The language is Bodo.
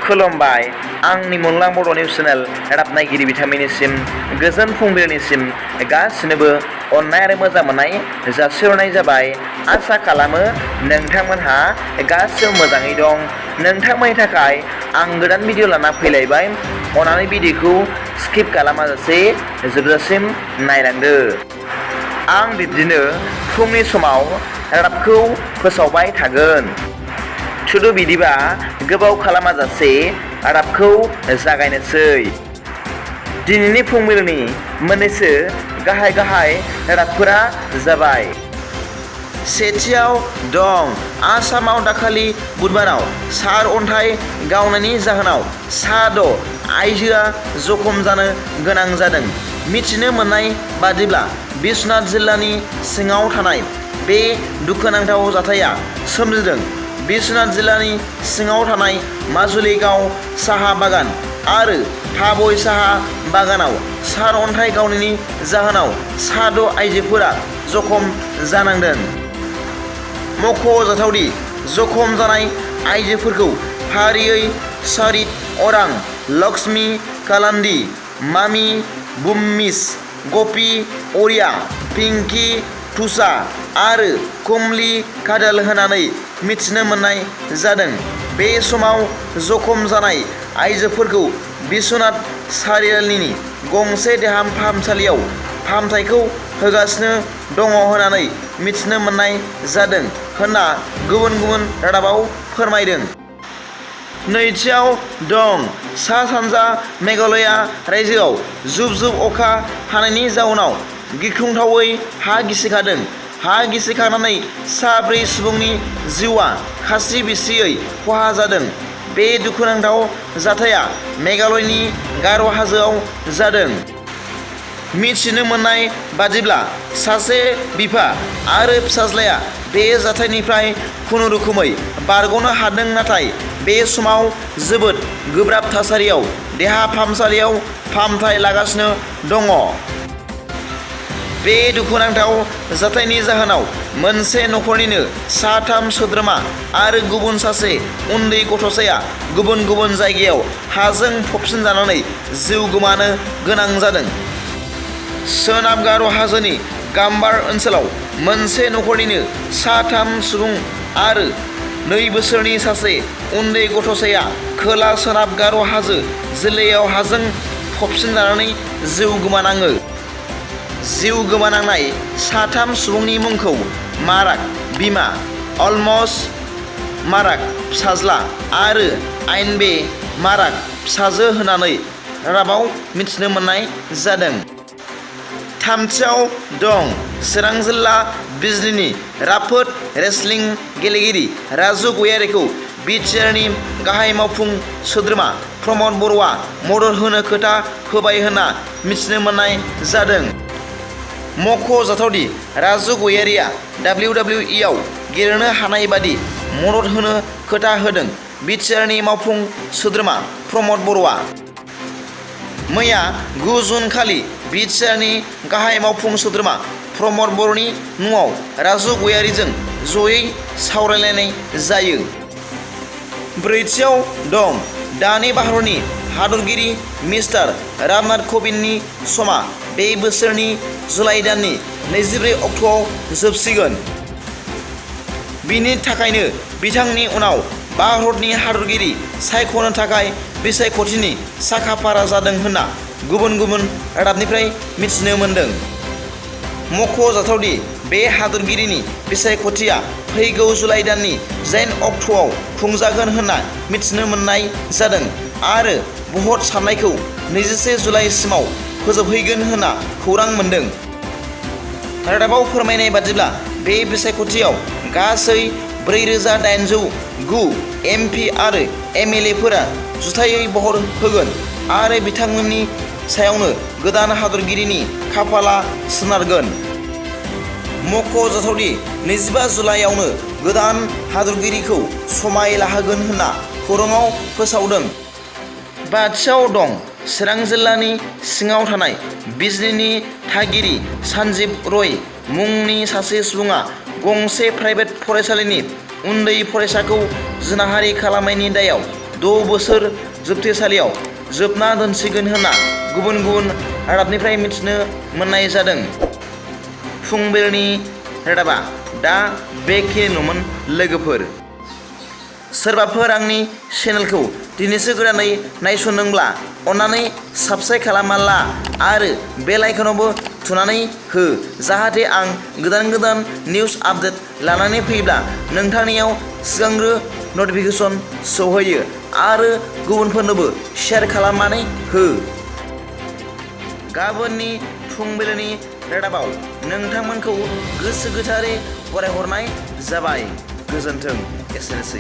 खुलुमबाय आंनि मुलुगनां बड' निउस चेनेल रादाब नायगिरि बिथांमोननिसिम गोजोन फुंबिलिनिसिम गासिनोबो अननाय आरो मोजां मोननाय जासिहरनाय जाबाय। आसा खालामो नोंथांमोनहा गासिबो मोजाङै दं। नोंथांमोननि थाखाय आं गोदान भिडिअ लाना फैलायबाय। अननानै भिडिअखौ स्किप खालामाजासे जोबजासिम नायलांदो। आं बिब्दिनो फुंनि समाव रादाबखौ फोसावबाय थागोन। सुदु बिदिबा गोबाव खालामाजासे रादाबखौ जागायनोसै। दिनैनि फुंबिलिनि मोननैसो गाहाय रादाबफोरा जाबाय। सेथियाव दं आसामाव दाखालि बुधबाराव सार अन्थाइ गावनायनि जाहोनाव सा6 आइजोआ जखम जानो गोनां जादों। मिथिनो मोननाय बादिब्ला बिश्वनाथ जिल्लानि सिङाव थानाय बे दुखुनांथाव जाथाया सोमजिदों। बिश्वनाथ जिल्लानि सिङाव थानाय माजुलिगाव साहा बागान आरो थाबय साहा बागानाव सार अन्थाइ गावनायनि जाहोनाव सा6 आइजोफोरा जखम जानांदों। मख'जाथावदि जखम जानाय आइजोफोरखौ फारियै सरित अरां, लक्ष्मी कालान्दी, मामि बुम्मिस, गपि अरिया, पिंकी तुषा आरो कमलि कादल होननानै मिथिनो मोननाय जादों। बे समाव जखम जानाय आइजोफोरखौ बिश्वनाथ सारिआलिनि गंसे देहा फाहामसालियाव फाहामथायखौ होगासिनो दङ होननानै मिथिनो मोननाय जादों होनना गुबुन रादाबाव फोरमायदों। नैथियाव दं सा-सानजा मेघालया रायजोआव जुब अखा हानायनि जाउनाव गिख्रंथावै हा गिसिखादों। हा गिसिखानानै सा4 सुबुंनि जिउआ खास्रि-बिस्रियै खहा जादों। बे दुखुनांथाव जाथाया मेघालयनि गार' हाजोआव जादों। मिथिनो मोननाय बादिब्ला सासे बिफा आरो फिसाज्लाया बे जाथायनिफ्राय खुनुरुखुमै बारग'नो हादों, नाथाय बे समाव जोबोद गोब्राब थासारियाव देहा फाहामसालियाव फाहामथाय लागासिनो दङ। बे दुखुनांथाव जाथायनि जाहोनाव मोनसे नखरनिनो सा3 सोद्रोमा आरो गुबुन सासे उन्दै गथ'साया गुबुन जायगायाव हाजों फबसिनजानानै जिउ गोमानो गोनां जादों। सोनाब गार' हाजोनि गाम्बार ओनसोलाव मोनसे नखरनिनो सा3 सुबुं आरो 2 बोसोरनि सासे उन्दै गथ'साया खोला सोनाब गार' हाजो जिल्लायाव हाजों फबसिनजानानै जिउ गोमानाङो। जिउ गोमानांनाय सा3 सुबुंनि मुंखौ माराक बिमा, अलमस माराक फिसाज्ला आरो आइनबे माराक फिसाजो होननानै रादाबाव मिथिनो मोननाय जादों। थामथियाव दं चिरां जिल्ला बिजनीनि राफोद रेसलिं गेलेगिरि राजु गयारिखौ BTRनि गाहाय मावफुं सोद्रोमा प्रमद बर'आ मदद होनो खोथा होबाय होनना मिथिनो मोननाय जादों। मख'जाथावदि राजु गयारिया WWE आव गेलेनो हानाय बादि मदद होनो खोथा होदों BTRनि मावफुं सोद्रोमा प्रमद बर'आ। मैया 9 जुन खालि BTRनि गाहाय मावफुं सोद्रोमा प्रमद बर'नि न'आव राजु गयारिजों जयै सावरायलायनाय जायो। ब्रैथियाव दं दानि भारतनि हादरगिरि मिस्टार रामनाथ क'विन्दनि समा बे बोसोरनि जुलाइ दाननि 24 अक्ट'आव जोबसिगोन। बिनि थाखायनो बिथांनि उनाव भारतनि हादरगिरि सायख'नो थाखाय बिसायख'थिनि साखाफारा जादों होनना गुबुन रादाबनिफ्राय मिथिनो मोनदों। मख'जाथावदि बे हादरगिरिनि बिसायख'थिया फैगौ जुलाइ दाननि 9 अक्ट'आव खुंजागोन होनना मिथिनो मोननाय जादों आरो भट साननायखौ 21 जुलाइसिमाव फोजोबहैगोन होनना खौरां मोनदों। रादाबाव फोरमायनाय बादिब्ला बे बिसायख'थियाव गासै 4809 MP आरो MLAफोरा जुथायै भट होगोन आरो बिथांमोननि सायावनो गोदान हादरगिरिनि खाफाला सोनारगोन। मख'जाथावदि 25 जुलाइआवनो गोदान हादरगिरिखौ समाय लाहोगोन होनना खौराङाव फोसावदों। बाथियाव दं चिरां जिल्लानि सिङाव थानाय बिजनीनि थागिरि सन्जीब रय मुंनि सासे सुबुङा गंसे प्राइभेट फरायसालिनि उन्दै फरायसाखौ जिनाहारि खालामनायनि दायाव 6 बोसोर जोबथेसालियाव जोबना दोनसिगोन होनना गुबुन गुबुन रादाबनिफ्राय मिथिनो मोननाय जादों। फुंबिलिनि रादाबा दा बेखिनियानोमोन लोगोफोर। सोरबाफोर आंनि चेनेलखौ दिनैसो गोदानै नायसनदोंब्ला अन्नानै साबस्क्राइब खालामना ला आरो बेल आइकनावबो थुनानै हो, जाहाथे आं गोदान गोदान निउस आपडेट लानानै फैयोब्ला नोंथांनियाव सिगांग्रो नटिफिकेसन सौहैयो आरो गुबुनफोरनोबो शेयार खालामनानै हो। गाबोननि फुंबिलिनि रादाबाव नोंथांमोनखौ गोसो गोथारै बरायहरनाय जाबाय। गोजोन्थों। एसेनोसै।